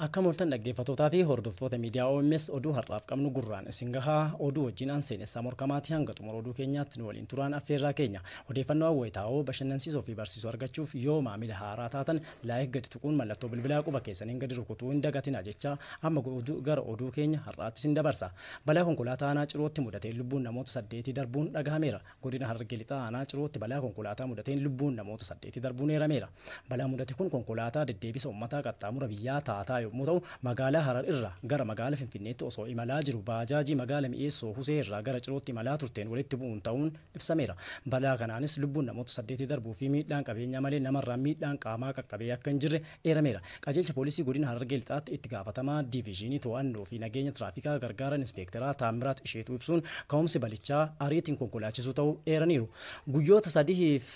Akkam ooltan dhaggeeffattootaa fi hordoftoota miidiyaa OMS, oduu har'aaf qabnu gurraan isin gahaa. Oduu wajjin aan seenessaa morkamaati. Hanga xumura oduu keenyaatti nu waliin turaan affeerraa keenya. Odeeffannoo hawwataa'oo, bashannansiisoo fi barsiisoo argachuuf yoo maamila haaraa taatan like gadi tuquun mallattoo bilbilaa quba keessaniin gadi rukutuu hin dagatina jecha, amma gara oduu keenya har'aatti isin dabarsa. Balaa konkolaataa aanaa Cirootti mudateen lubbuun namoota 8 darbuun dhagahameera. Godina Harargee Lixaa aanaa Cirootti balaa konkolaataa mudateen lubbuun namoota 8 darbuun eerameera. Balaa mudate kun konkolaataa deddeebisa uummataa qaxxaamura biyyaa taataa yommuu ta'u, magaalaa Harar irraa gara magaalaa Finfinneetti osoo imalaa jiru baajaajii magaala Mi'eessoo Husee irraa gara Cirootti imalaa turteen walitti bu'uun ta'uun ibsameera. Balaa kanaanis lubbuun namoota 8 darbuu fi miidhaan qabeenyaa malee namarraa miidhaan qaamaa qaqqabee akka hin jirre eerameera. Qajeelcha poolisii godina Harargee Lixaatti itti gaafatamaa diiviizhinii to'annoo fi nageenya tiraafikaa gargaaran inspeektaraa Taamiraat Isheetuu ibsuun, ka'umsi balichaa ariitiin konkolaachisuu ta'uu eeraniiru. Guyyoota 3f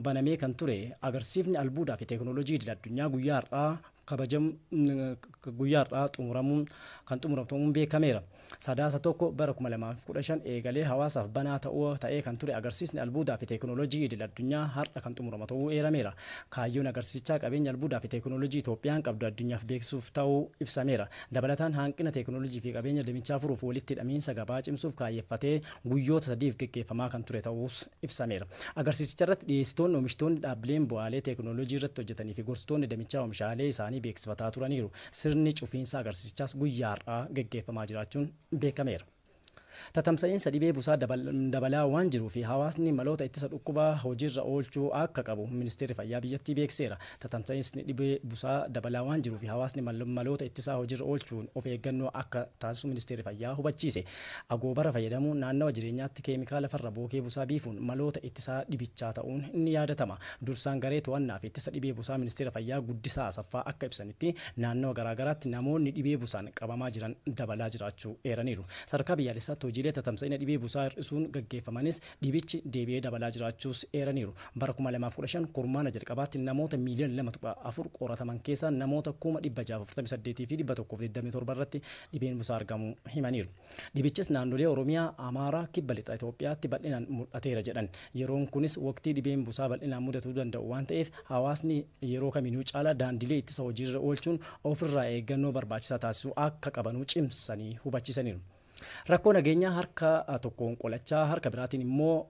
banamee kan ture agarsiifni albuudaa fi teekinooloojii idil addunyaa guyyaa har'aa kabajam guyyaa har'aa xumuramuun kan xumuramuun beekameera. Sadaasa 1 bara 2015 eegalee hawaasaaf banaa ta'uu ta'ee kan ture agarsiisni albuudaa fi teekinooloojii idil addunyaa har'a kan xumuramu ta'uu eerameera. Kaayyoon agarsiisichaa qabeenya albuudaa fi teekinooloojii Itoophiyaan qabdu addunyaaf beeksisuuf ta'uu ibsameera. Dabalataan hanqina teekinooloojii fi qabeenya damichaa furuuf walitti hidhamiinsa gabaa cimsuuf kaayyeffatee guyyoota 3f geggeeffamaa kan ture ta'uus ibsameera. Agarsiisicha irratti dhiyeessitoonni, oomishtoonni, dhaabbileen bu'aalee teekinooloojii irratti hojjetanii fi gorsitoonni damichaa oomishaalee isaanii beeksifataa turaniiru. Sirni cufiinsa agarsiisichaas guyyaa har'aa geggeeffamaa jiraachuun beekameera. Tatamsa'iinsa dhibee busaa dabalaa waan jiruu fi hawaasni maloota ittisa dhukkubaa hojiirra oolchuu akka qabu ministeerri fayyaa biyyattii beeksiseera. Tatamsa'iinsi dhibee busaa dabalaa waan jiruu fi hawaasni maloota ittisaa hojiirra oolchuun of eeggannoo akka taasisu ministeerri fayyaa hubachiise. Agoobara fayyadamuun, naannawa jireenyaatti keemikaala farra bookee busaa biifuun maloota ittisaa dhibichaa ta'uun ni yaadatama. Dursaan garee to'annaa fi ittisa dhibee busaa ministeera fayyaa Guddisaa Asaffaa akka ibsanitti, naannawa garaagaraatti namoonni dhibee busaan qabamaa jiran dabalaa jiraachuu eeraniiru. Sadarkaa biyyaalessaatti hojiilee tatamsa'ina dhibee busaa hir'isuun gaggeeffamanis dhibichi deebi'ee dabalaa jiraachuus eeraniiru. Bara 2015 kurmaana jalqabaatti namoota miiliyoona 2.4 qorataman keessaa namoota 648,127 irratti dhibeen busaa argamuu himaniiru. Dhibichis naannolee Oromiyaa, Amaaraa, Kibba Lixa Itoophiyaatti bal'inaan mul'ateera jedhan. Yeroon kunis waqtii dhibeen busaa bal'inaan mudatuu danda'u waan ta'eef hawaasni yeroo kamiinuu caalaa daandilee ittisa hojiirra oolchuun ofirraa eeggannoo barbaachisaa taasisuu akka qabanuu cimsanii hubachiisaniiru. Rakkoo nageenyaa harka tokkoon qolachaa harka biraatiin immoo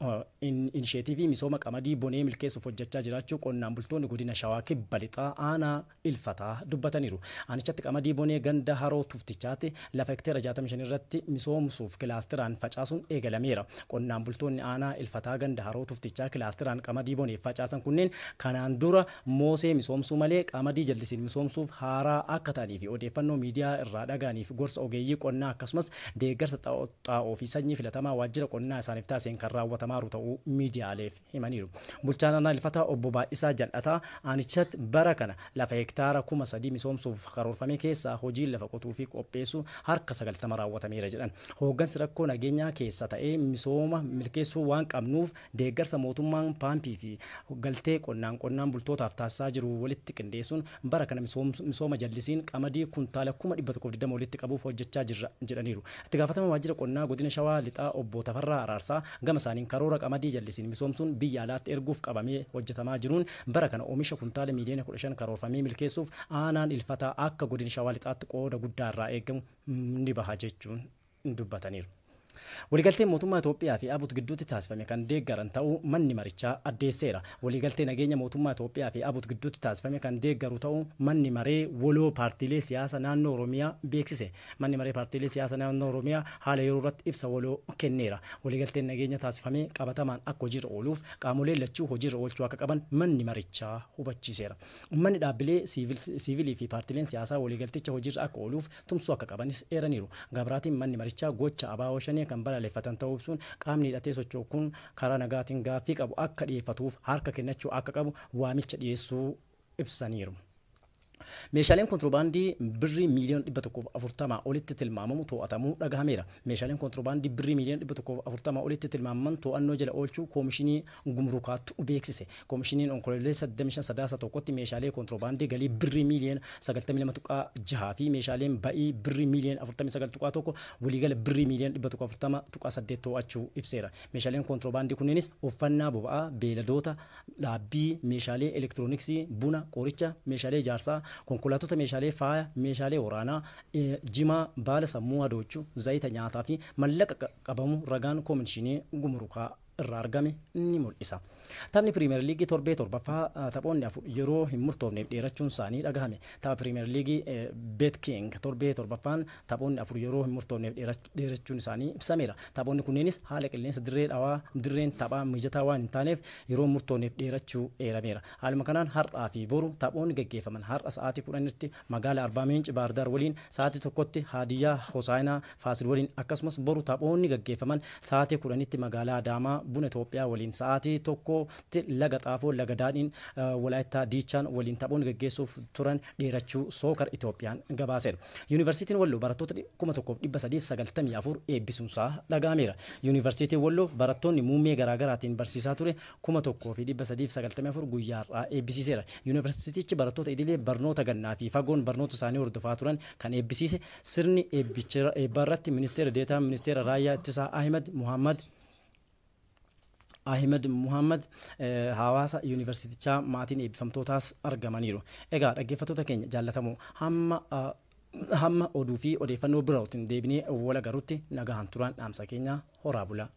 inisheetiivii misooma qamadii bonee milkeessuuf hojjechaa jiraachuu qonnaan bultoonni godina Shawaa Kibba Lixaa aanaa Ilfataa dubbataniiru. Aanichatti qamadii bonee ganda Haroo Tuftichaatti lafa hekteera 65 irratti misoomsuuf kilaasteraan facaasuun eegalameera. Qonnaan bultoonni aanaa Ilfataa ganda Haroo Tuftichaa kilaasteraan qamadii boneef facaasan kunneen kanaan dura moosee misoomsuu malee qamadii jallisiin misoomsuuf haaraa akka ta'anii fi odeeffannoo miidiyaa irraa dhaga'aniif gorsa ogeeyyii qonnaa akkasumas deeggarsa xaa'oo fi sanyii filatamaa waajjira qonnaa isaaniif taasiseen kan raawwatamaaru ta'uu miidiyaaleef himaniiru. Bulchaan aanaa Ilfataa obbo Baay'isaa Jal'ataa aanichatti bara kana lafa hektaara 3000 misoomsuuf karoorfame keessaa hojiin lafa qotuu fi qopheessuu harka 90 raawwatameera jedhan. Hooggansi rakkoo nageenyaa keessa ta'ee misooma milkeessuu waan qabnuuf deeggarsa mootummaan paampii fi galtee qonnaan bultootaaf taasisaa jiru walitti qindeessuun bara kana misooma jallisiin qamadii kuntaala 120,000 walitti qabuuf hojjechaa jirra jedhaniiru. Itti gaafatama waajjira qonnaa godina Shawaa Lixaa obbo Tafarraa Araarsaa gama isaaniin, karoora qamadii jallisiin misoomsuun biyya alaatti erguuf qabamee hojjetamaa jiruun bara kana oomisha kuntaala miiliyoona 15 karoorfamee milkeessuuf aanaan Ilfataa akka godina Shawaa Lixaatti qooda guddaa irraa eegamu ni baha jechuun dubbataniiru. Waliigalteen mootummaa Itoophiyaa fi ABUT gidduutti taasifame kan deeggaran ta'uu manni marichaa addeesseera. Waliigaltee nageenya mootummaa Itoophiyaa fi ABUT gidduutti taasifame kan deeggaru ta'uu manni maree waloo paartiilee siyaasa naannoo Oromiyaa beeksise. Manni maree paartiilee siyaasa naannoo Oromiyaa haala yeroo irratti ibsa waloo kenneera. Waliigalteen nageenya taasifame qabatamaan akka hojiirra ooluuf qaamoleen lachuu hojiirra oolchuu akka qaban manni marichaa hubachiiseera. Uummanni, dhaabbilee siivilii fi paartiileen siyaasaa waliigalticha hojiirra akka ooluuf tumsuu akka qabanis eeraniiru. Gabraatiin manni marichaa gocha ABO Shanee kan balaaleffatan ta'uu ibsuun, qaamni hidhatee socho'u kun karaa nagaatiin gaaffii qabu akka dhiyeeffatuuf harka kennachuu akka qabu waamicha dhiyeessuu ibsaniiru. Meeshaaleen kontiroobaandii birrii miiliyoona 140 olitti tilmaamamu to'atamuu dhagahameera. Meeshaaleen kontiroobaandii birrii miiliyoona 140 olitti tilmaamaman to'annoo jala oolchuu koomishinii gumrukaatti beeksise. Koomishiniin Onkololeessa 25 Sadaasa 1tti meeshaalee kontiroobaandii galii birrii miiliyoona 92.6 fi meeshaaleen ba'ii birrii miiliyoona 49.1, waliigala birrii miiliyoona 140.8 to'achuu ibseera. Meeshaaleen kontiroobaandii kunneenis uffannaa boba'aa, beeladoota dhaabbii, meeshaalee elektirooniksii, buna, qoricha, meeshaalee ijaarsaa, konkolaattota meeshaalee faaya, meeshaalee waraanaa, jimaa, baala sammuu hadoochuu, zayita nyaataa fi mallaqa qabamu ragaan koomishinii gumurukaa irraa argame ni mul'isa. Taphni Piriimeer Liigii torbee 7ffaa taphoonni 4 yeroo hin murtoofneef dheerachuun isaanii dhagahame. Tapha Piriimeer Liigii BetKing torbee 7ffaan taphoonni 4 yeroo hin murtoofneef dheerachuun isaanii ibsameera. Taphoonni kunneenis haala qilleensa dirree dhawaa dirreen taphaa mijataa waan hin taaneef yeroo hin murtoofneef dheerachuu eerameera. Haaluma kanaan har'aa fi boru taphoonni gaggeeffaman har'a sa'aatii 10tti magaala Arbaa Miinci Baardaar waliin, sa'aatii 1tti Haadiyyaa Hosaayinaa Faasil waliin, akkasumas boru taphoonni gaggeeffaman sa'aatii 10tti magaalaa Adaamaa Buna Itoophiyaa waliin, sa'aatii 1tti Laga Xaafoo Laga Daadhiin Walaayittaa Diichaan waliin taphoonni gaggeessuuf turan dheerachuu Sookar Itoophiyaan gabaaseera. Yuunivarsiitiin Walloo barattoota 1394 eebbisuunsaa dhaga'ameera. Yuunivarsiitiin Walloo barattoonni muummee garaagaraatiin barsiisaa ture 1394 guyyaa har'aa eebbisiiseera. Yuunivarsiitichi barattoota idilee barnoota gannaa fi fagoon barnoota isaanii hordofaa turan kan eebbisiise sirni eebbaarratti ministeera deetaa ministeera raayyaa ittisaa Ahimad Muhammad, hawaasa yuunivarsiitichaa, maatiin eebbifamtootaas argamaniiru. Egaa dhaggeeffattoota keenya jaallatamoo, hamma oduu fi odeeffannoo birootiin deebinee wal agarutti nagahan turaan dhaamsa keenya. Horaa bulaa.